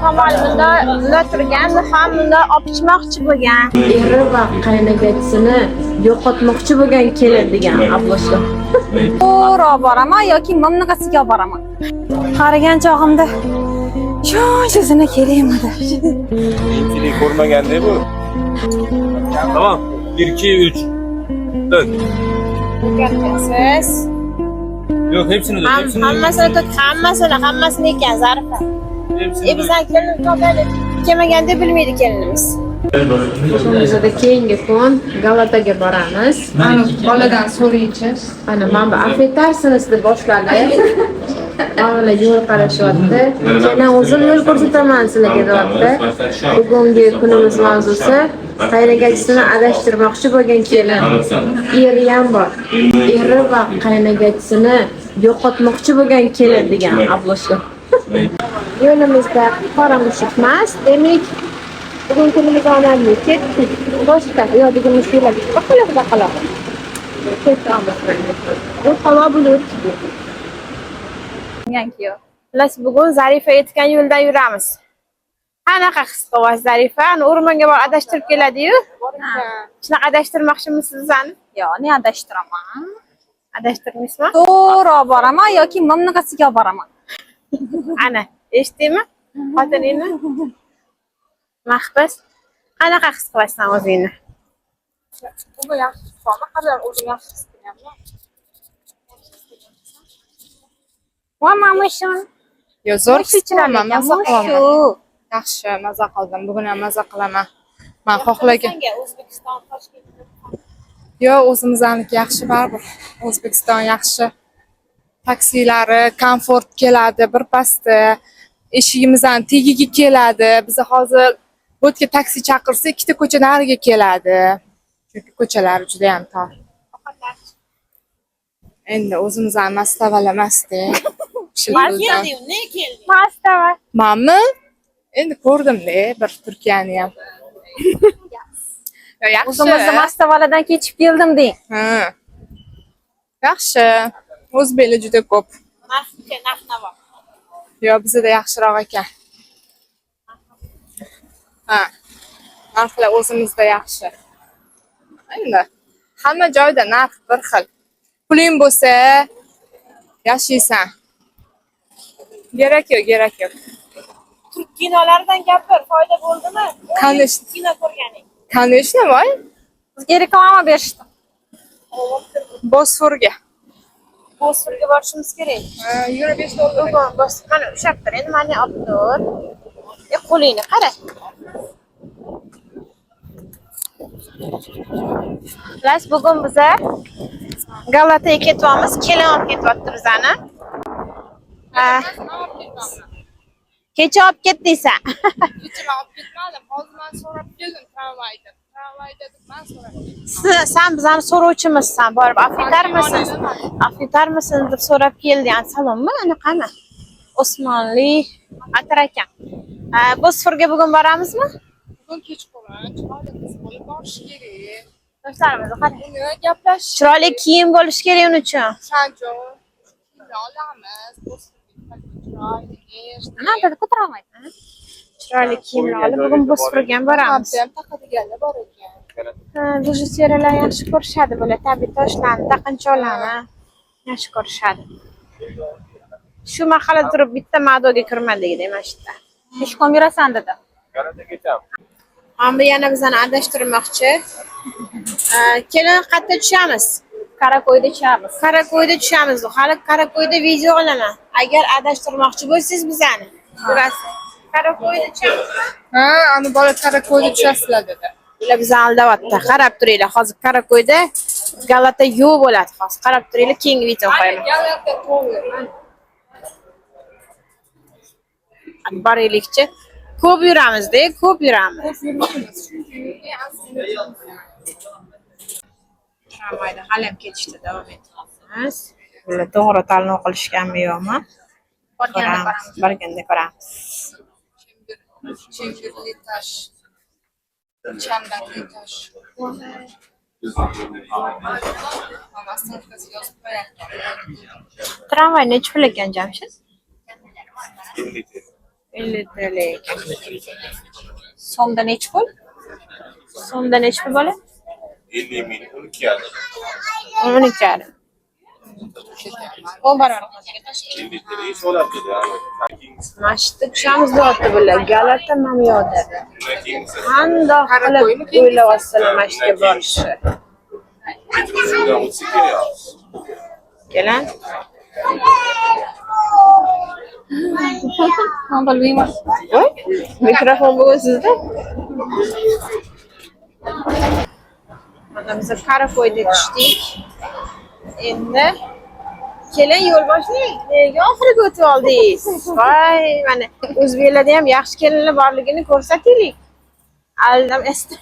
Kamol bunda turgan, ham bunda olib chiqmoqchi bo'lgan. Eri va qaynagachisini yo'qotmoqchi bo'lgan kelin degan обложка. To'g'ri olib boraman yoki mamlakasiga olib boraman. Qaragan chog'imda shunchasini kelaymadi. Qiyinchilik ko'rmaganda bu. Tamam. 1 2 3. Dök. Siz Yok, hepsini dök. Hepsini dök. Hammasini to'k, hammasini ekan Zarifa. Hepsini E dök. bizdan kelin topadi. Kelmaganda bilmaydi kelinimiz. Bizada keyingi kun Galataga boramiz. Ana boladan so'raychi. Ana mana bu affetarsiniz deb boshladi. Mana yo'l qarashyapti. Keyin o'zim yo'l ko'rsataman sizlarga deyapti. Bugungi kunimiz mavzusi qaynagachisini adashtirmoqchi bo'lgan kelin. Eri ham bor. Eri va qaynagachisini yo'qotmoqchi bo'lgan kelin degan обложка. Yo'limizda qora mushuk emas, demak bugun kunimiz omadli. Ketdik. Boshqa yo'ldagi mushuklar baqaloq baqaloq. Ketamiz. Bu havo bulut. Kuyov. Xullas bugun Zarifa aytgan yo'ldan yuramiz. Qanaqa his qilyapsiz Zarifa? Ani o'rmonga borib adashtirib keladi-yu. Shunaqa adashtirmoqchimisiz bizani? Yo'q, ne adashtiraman. Adashtirmaysizmi? To'g'ri olib boraman yoki mamlakasiga olib boraman. Ana, eshitdingmi? Xotiningni? Mahbus. Qanaqa his qilasan o'zingni? Bugun yaxshi his qilaman. Qachon o'zim yaxshi his qilyapman. Va mamushon. Yo, zo'r his qilaman, maza qilaman. Mushu. Yaxshi, maza qildim. Bugun ham maza qilaman. Men xohlagan. O'zbekiston, Toshkent. Yo, o'zimizniki yaxshi baribir. O'zbekiston yaxshi. Taksilari komfort keladi birpasda. Eshigimizdan tagiga keladi. Biz hozir bu yerga taksi chaqirsak, ikkita ko'cha nariga keladi. Chunki ko'chalari juda ham tor. Endi o'zimizni mastavalar emasda. Ne kelding? Mastava. Manmi? Endi ko'rdimda bir Turkiyani ham. Yo, yaxshi. O'zimizni mastavalardan kechib keldim deng. Ha. Yaxshi. O'zbeklar juda ko'p. Narxga, narx navo. Yo, bizada yaxshiroq ekan. Ha. Narxlar o'zimizda yaxshi. Endi hamma joyda narx bir xil. Puling bo'lsa yashaysan. Kerak yo'q, kerak yo'q. Turk kinolaridan gapir, foyda bo'ldimi? Конечно. Kino ko'rganing. Конечно, voy. Bizga reklama berishdi. Bosforga. Bosforga borishimiz kerak. Ha, 25 dollar. Bugun bos, mana ushlab tur, endi mani olib tur. E qo'lingni qara. Xullas bugun biza Galataga ketyapmiz. Kelin olib ketyapti bizani. Ha, kecha olib ketdingsan. Kecha men olib ketmadim. Hozir men so'rab keldim tramvayda. Tramvayda deb men so'rab keldim. Sen bizani so'rovchimizsan, borib afitarmisan? Afitarmisan deb so'rab keldi. Yani salonmi, anaqami? Osmonli atir ekan. Bosforga bugun boramizmi? Bugun kechqurun chiroyli qiz bo'lib borish kerak. Do'stlarimiz qara. Uni gaplashish Chiroyli kiyim bo'lishi kerak uning uchun. O'shancha kiyimni olamiz. Bosforga chiroyli, nежный. Ana dedi ko'tarolmaydi. Chiroyli kiyimlar olib bugun Bosforga ham boramiz. Hamda ham taqadiganlar bor ekan. Ha, rejissyorlar yaxshi ko'rishadi bular, tabiiy toshlarni, taqinchoqlarni yaxshi ko'rishadi. Shu mahalla turib bitta madoga kirmadik mana shu yerda. Peshkom yurasan dedi. Galata ketamiz. Mana bu yana bizani adashtirmoqchi. Kelin qayerda tushamiz? Karakoyda tushamiz. Karakoyda tushamiz. Hali Karakoyda video olaman. Agar adashtirmoqchi bo'lsangiz bizani. Ko'rasiz. Karakoyda tushamizmi? Ha, ani bola Karakoyda tushasizlar dedi. Ular bizni aldayapti. Qarab turinglar. Hozir Karakoyda Galata yo'q bo'ladi hozir. Qarab turinglar, keyingi video qo'yaman. Galata to'g'ri. Boraylikchi. Ko'p yuramizda, ko'p yuramiz. Ko'p yurmaymiz, chunki yo'lga aslida Tramvayda hali ham ketishda davom etyapmiz. Bular to'g'ri tanlov qilishganmi yo'qmi? Borganda Ko'ramiz. Borganda ko'ramiz. Chembirli tosh. Chambarli tosh. Mana остановкasi yozib qo'yapti. Tramvay nechi pul ekan, Jamshid? 50 TL. 50 TL ekan. So'mda nechi pul? So'mda nechi pul bola? 50 ming, 12,5. 12,5. 10 barobar. 50 TL so'rab dedi. Mana shu yerda tushamiz deyapti bular. Galata mana bu yoqda. Qandoq qilib o'ylayapsizlar mana shu yerga borishni? Shundan o'tsa kerak. Kelan. Men bilmayman. Voy, mikrofon bugun sizda. Mana biz Karakoyda tushdik. Endi kelin yo'l boshlang. Nega oxiriga o'tib oldingiz? Voy, mana o'zbeklarda ham yaxshi kelinlar borligini ko'rsataylik. Aldam esda.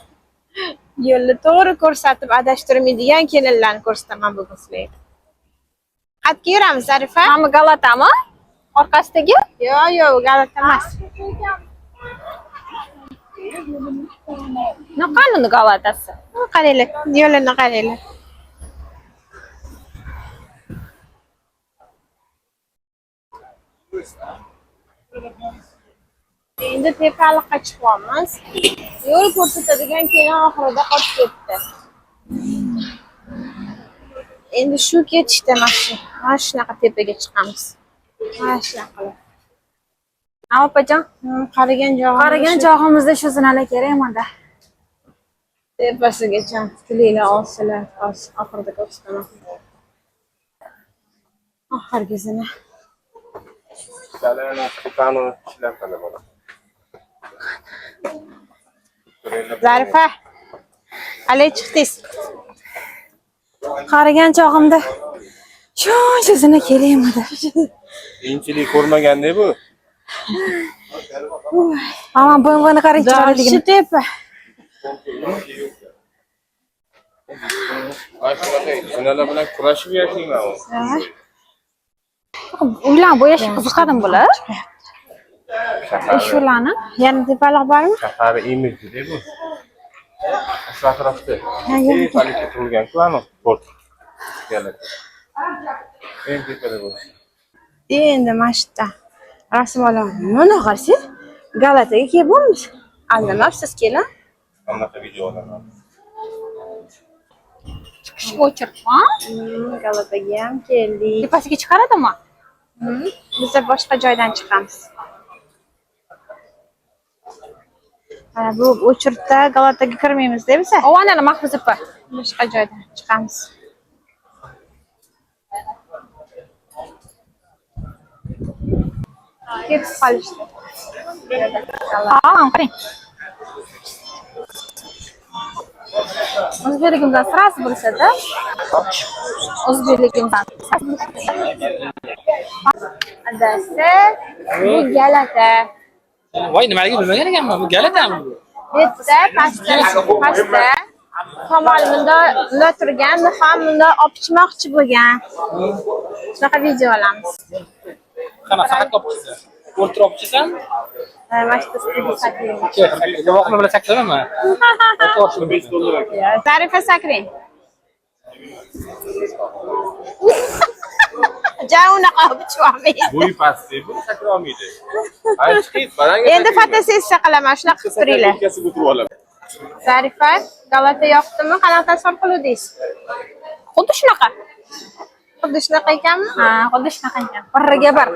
Yo'lni to'g'ri ko'rsatib adashtirmaydigan kelinlarni ko'rsataman bugun sizlarga. Qayerga yuramiz, Zarifa? Mana Galatami? Orqasidagi? Yo'q, yo'q, Galata emas. Qani Galatasi? Qaranglar, yo'lini qaranglar. Endi tepaliqqa chiqyapmiz. Yo'l ko'rsatadigan kelin oxirida qolib ketdi. Endi shu ketishda mana shunaqa tepaga chiqamiz. Mana shunaqa qilib. Ha, opajon. Qaragan jog'imiz. Qaragan chog'imizda shu zinalar kerak manda. Tepasigacha tilinglar olsalar, hozir oxirida ko'rsataman. Oxirgi zina. Italiano, africano, shlyapali bola. Zarifa, qalay chiqdingiz? Qaragan chog'imda shuncha zina kerakmidi? Qiyinchilik ko'rmaganda bu. Mana BMWni qarang Shu chiroyligini. tepa. Mana shunaqa zinalar bilan kurashib yashayman. Uylarni bo'yashga qiziqadimi bular? Shularni. Yana tepaliq bormi? Shahar imijida bu. Shu atrofda. Tepalikka qurilgan-ku aniq port. Galata. Eng tepada bu. Endi mana shu yerda rasm olaman. Mana qarang, Galataga kelib bo'lmish. Aldamabsiz kelin. Anaqa video olaman. Chiqish o'chirib, ha? Galataga ham keldik. Tepasiga chiqaradimi? Biz boshqa joydan chiqamiz. Mana bu o'chirtda Galataga kirmaymiz biz. O, ana Mahfuz opa. Boshqa joydan chiqamiz. Ketib qolishdi. Ha, qarang. O'zbekligimizdan sразу bilishadi. O'zbekligimizdan sразу bilishadi. Adasi bu Galata. Voy, nimaligi bilmagan ekanman. Bu Galatami bu? Bu yerda pastda Kamol bunda turgan, Nihon bunda olib chiqmoqchi bo'lgan. Shunaqa video olamiz. Qanaqa qayerga olib chiqsa? O'rtirib olib chiqsam, Mana shu yerda saklaymiz. Javohir bilan sakramaman. Zarifa sakring. Ja unaqa olib chiqolmaydi. Bo'yi past bu sakra olmaydi. Ay chiqib, baranga. Endi fotosessiya qilaman, shunaqa qilib turinglar. Yelkasiga o'tirib olaman. Zarifa, Galata yoqdimi? Qanaqa tasvir qiluvdingiz? Xuddi shunaqa. Xuddi shunaqa ekanmi? Ha, xuddi shunaqa ekan. Birga bir.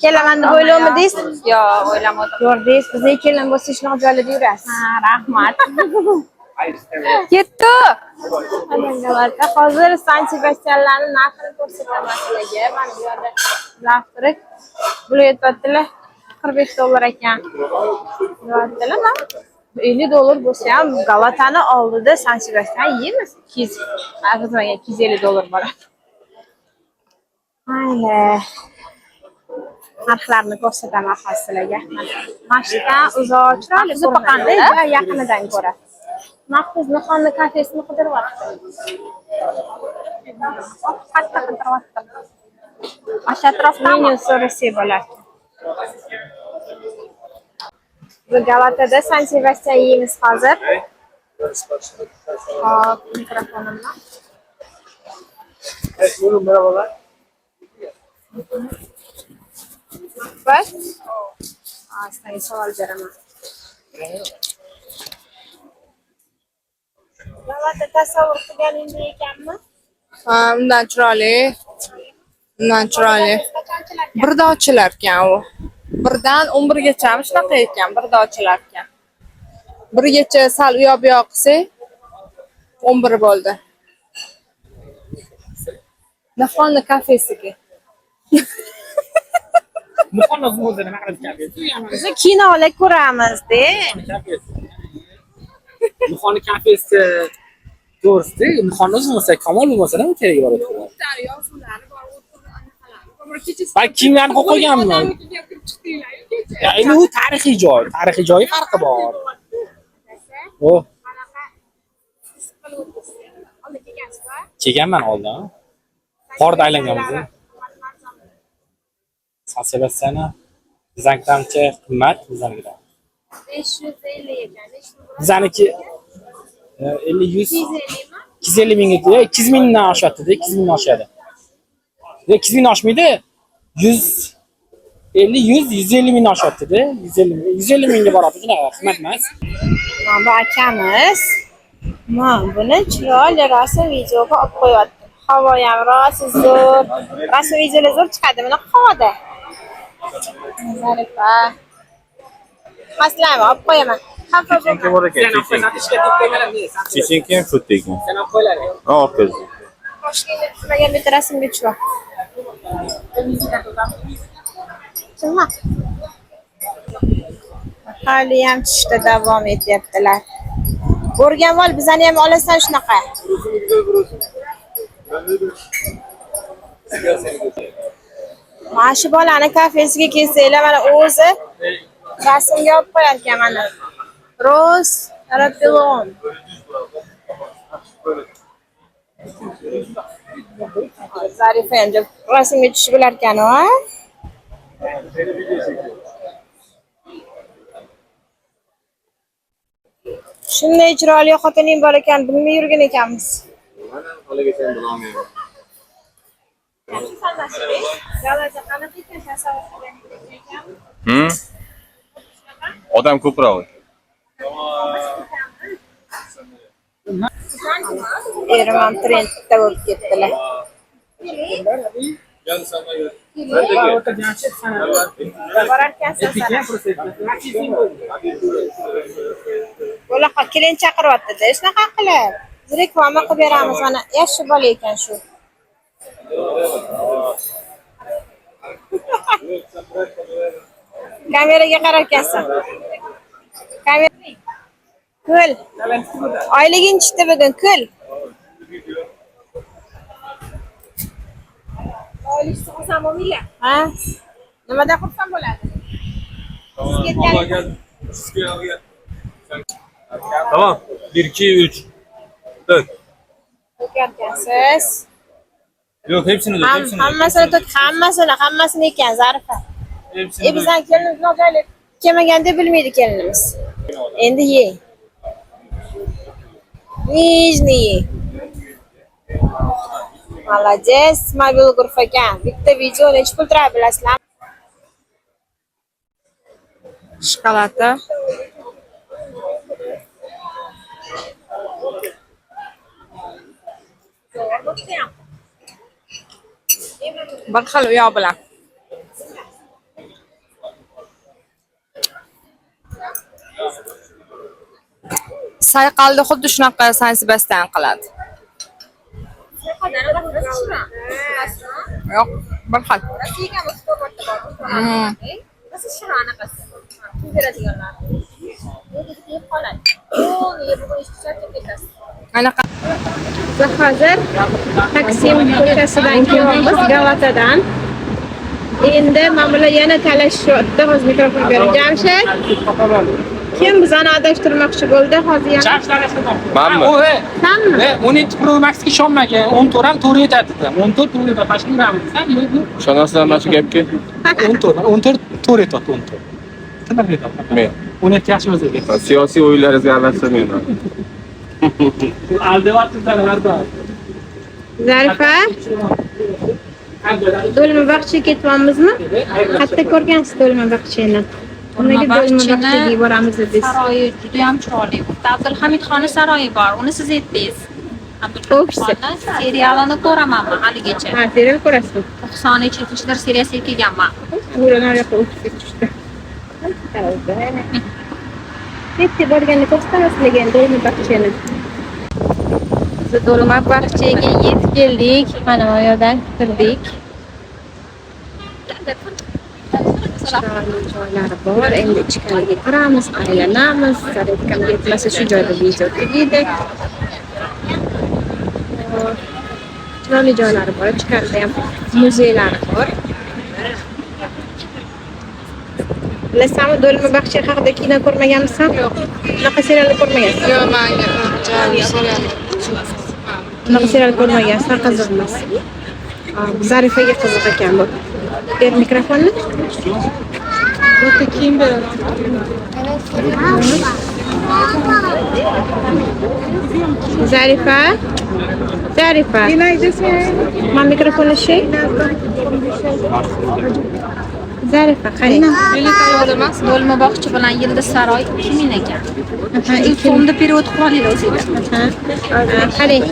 Kelaman deb o'ylamidingiz? Yo'q, o'ylamadim. Ko'rdingiz, bizga kelin bo'lsa shunaqa joylarda yurasiz. Ha, rahmat. Ketdi. Galata. Hozir San Sebastianlarning narxini ko'rsataman sizlarga. Mana bu yerda завтрак. Bular aytyaptilar $45 ekan. Deyaptilar, mana $50 bo'lsa ham Galatani oldida San Sebastian yeymiz. 200, arzimagan $250 bo'ladi. Mayli. Narxlarni ko'rsataman hozir sizlarga. Mana shu yerdan uzoq chiroyli Mahfuz opa ko'rinadi, qanday? va yaqinidan ko'ra. Mahfuz Nihonni kafesini qidiryapti. Qayerda qidiryapti? Mana shu atrofdami? Menyu so'rasak bo'ladi. Bu Galatada San Sebastian yeymiz hozir. Hop, mikrofonimni. Evet, buyurun merhabalar. Bas. Sizlarga savol beraman. Galata tasavvur qilganingdek ekanmi? Ha, undan chiroyli. Undan chiroyli. Qachon ochilarkan? Birda ochilarkan u. Birdan 11gachami shunaqa ekan, birda ochilarkan. Birgacha sal u yoq bu yoq qilsak, 11 bo'ldi. Nihonni kafesiga. Muqonnoz o'zi nima qilib kafesi? Biz kinolar ko'ramiz-da. Muxoni kafesi to'g'risida Muxonni o'zi bo'lmasa, Kamol bo'lmasa nima keragi bor o'tirib? Ben kiyimlarni qo'yib qo'yganman. Ya endi u tarixiy joy, tarixiy joyi farqi bor. O, kelganman oldin. Qorda aylanganmiz. San Sebastiani bizanikidancha qimmat, bizanikidan. 550 ekan. Bizaniki 50 100 250 mingga, 200 mingdan oshyapti-da, 200 mingdan oshadi. 200 mingdan oshmaydi. 150 100 150 mingdan oshyapti-da, 150 ming, 150 mingga boryapti, shunaqa qimmat emas. Mana bu akamiz mana buni chiroyli rasm videoga olib qo'yapti. Havo ham rosa zo'r. Rasm videolar zo'r chiqadi bunaqa havoda. Zarifa. Masalan, olib qo'yaman. Xafa Chechenka bo'lma. bor ekan, chechenka. Chechenka ham shu yerda ekan. Sen olib qo'ylar. Ha, orqada. Boshingni tushmagan bitta rasmga tushib. Kimmi? Haliyam tushishda davom etyaptilar. O'rganib ol, bizani ham olasan shunaqa. Mana shu bolani kafesiga kelsanglar, mana o'zi rasmga olib qo'yar ekan mana. Rose Rapilon. Zarifa ham deb rasmga tushib bilarkan u, a? Shunday chiroyli xotining bor ekan, bilmay yurgan ekanmiz. Haligacha bilolmayman. Galata qanaqa ekan tasavvur qilganingdek ekanmi? Odam ko'proq. Erim ham trendda bo'lib ketdilar. Borarkansan sana. Bo'la qol, kelin chaqiryapti-da, shunaqa qilib. Biz reklama qilib beramiz mana. Yaxshi bola ekan shu. Kameraga qararkansan. Kamera. Kul. Oyliging tushdi bugun, kul. Ha? Nimadan xursand bo'ladi? Siz ketgan Tamam. 1 2 3 4. to'karkansiz. Yo'q, hepsini dök, hepsini. Hammasini to'k, hammasini, hammasini ekan Zarifa. Hepsini E bizdan kelinimiz nojoyli kelmaganda bilmaydi kelinimiz. Endi yeng. Нежный yeng. Молодец, mobilograf ekan. Bitta video nechi pul turadi bilasizlarmi? Shokolada. Bir xil u yoq bilan. Sayqalda xuddi shunaqa San Sebastian qiladi. Yo'q, bir xil. Rosa shirin anaqasi. Pul beradiganlar. Yeb qoladi. Yeb bugun ishga charchab ketasiz. Anaqa Biz hozir Taksim ko'chasidan kelyapmiz, Galatadan. Endi mana bular yana talashishyapti. Hozir mikrofon beraman. Jamshid, kim bizani adashtirmoqchi bo'ldi? Hozir yana Manmi? Sanmi? 17 Pro Maxga ishonmagan, 14 ham to'g'ri aytadi dedim. 14 to'g'ri aytadi, mana shuni uramiz desam, yo'q, yo'q. Ishonasizlarmi mana shu gapga? 14, 14 to'g'ri aytyapti, 14. Tiniq aytyapti. Men. 17 yaxshi o'ziga. Siyosiy o'yinlaringizga aralashtirmayman. Aldayapti bizlarni har doim. Zarifa, Do'lma bog'chaga ketyapmizmi? Qayerda ko'rgansiz do'lma bog'chani? Nimaga Do'lma boramiz dedingiz? Saroyi juda ham chiroyli. Bitta Abdulhamid xonni saroyi bor. Uni siz aytdingiz. Abdulhamid xonni serialini ko'raman men haligacha. Ha, serial ko'rasizmi? 90-nechinchidir seriyasiga kelganman. Bular nariyoqqa o'tib tushdi. Bitta borganda ko'rsatamiz sizlarga endi Do'lma Baxchani. Biz Do'lma Baxchaga yetib keldik. Mana bu yerdan kirdik. Chiroyli joylari bor. Endi ichkariga kiramiz, aylanamiz. Zaryadkam yetmasa shu joyda video tugaydi. Chiroyli joylari bor. Ichkarida ham muzeylari bor. Bilasanmi, Do'lma Baxcha haqida kino ko'rmaganmisan? Yo'q. Bunaqa serialni ko'rmagansan? Yo'q, manga serial. Bunaqa serial ko'rmagansan, qiziq emas. Zarifaga qiziq ekan bu. Ber mikrofonni. O'ta keyin beraman. Zarifa. Zarifa. Man mikrofonni şey. Zarifa, qarang. Bilet emas. Do'lma bog'cha bilan Yildiz saroyi 2000 ekan. Ha, So'mda перевод qilib olinglar o'zinglar. Ha, qarang.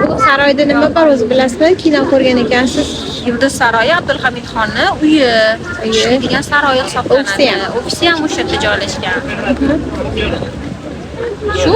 Bu saroyda nima bor o'zi bilasizmi? Kino ko'rgan ekansiz. Yildiz saroyi Abdulhamid xonni uyi, ishlaydigan saroyi hisoblanadi. Ofisi ham. Ofisi ham o'sha yerda joylashgan. Shu.